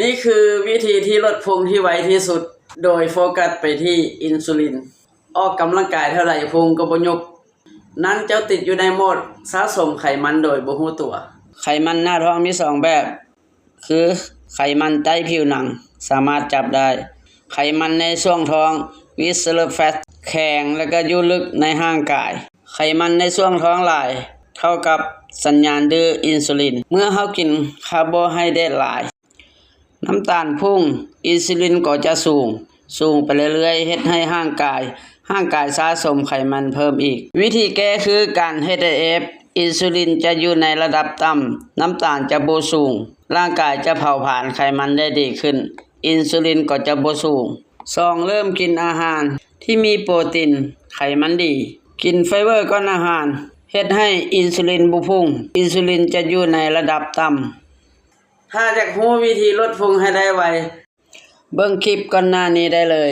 ນີ້ຄືວິທີທີ່ລົດພຸງທີ່ໄວທີ່ສຸດ ໂດຍໂຟກັສໄປທີ່ອິນຊູລິນ. ອອກກຳລັງກາຍເທົ່າໃດພຸງກໍບໍ່ຍຸບ. ນັ້ນເຈົ້າຕິດຢູ່ໃນໂໝດສະສົມໄຂມັນໂດຍບໍ່ຮູ້ຕົວ. ໄຂມັນໜ້າທ້ອງມີສອງແບບ ຄືໄຂມັນໃຕ້ຜິວໜັງ ສາມາດຈັບໄດ້. ໄຂມັນໃນຊ່ວງທ້ອງ visceral fat ແຂງ ແລະ ກໍຢູ່ເລິກໃນຮ່າງກາຍ. ໄຂມັນໃນຊ່ວງທ້ອງຫຼາຍ ເທົ່າກັບສັນຍານດື້ອິນຊູລິນ. ເມື່ອເຮົາກິນຄາໂບໄຮເດຣດຫຼາຍ ນ້ຳຕານພຸ້ງ, ອິນຊູລິນກໍຈະສູງ, ສູງໄປເລື້ອຍໆ ເຮັດໃຫ້ຮ່າງກາຍ, ຮ່າງກາຍສະສົມໄຂມັນເພີ່ມອີກ. ວິທີແກ້ຄືການເຮັດໄດເອດ, ອິນຊູລິນຈະຢູ່ໃນລະດັບຕ່ຳ, ນ້ຳຕານຈະບໍ່ສູງ, ຮ່າງກາຍຈະເຜົາຜານໄຂມັນໄດ້ດີຂຶ້ນ, ອິນຊູລິນກໍຈະບໍ່ສູງ. ສອງ, ເລີ່ມກິນອາຫານທີ່ມີໂປຣຕີນ, ໄຂມັນດີ, ກິນໄຟເບີກ່ອນອາຫານ, ເຮັດໃຫ້ອິນຊູລິນບໍ່ພຸ້ງ, ອິນຊູລິນຈະຢູ່ໃນລະດັບຕ່ຳ. ຖ້າຢາກຮູ້ວິທີລົດພຸງໃຫ້ໄດ້ໄວ, ເບິ່ງຄລິບກ່ອນໜ້ານີ້ໄດ້ເລີຍ.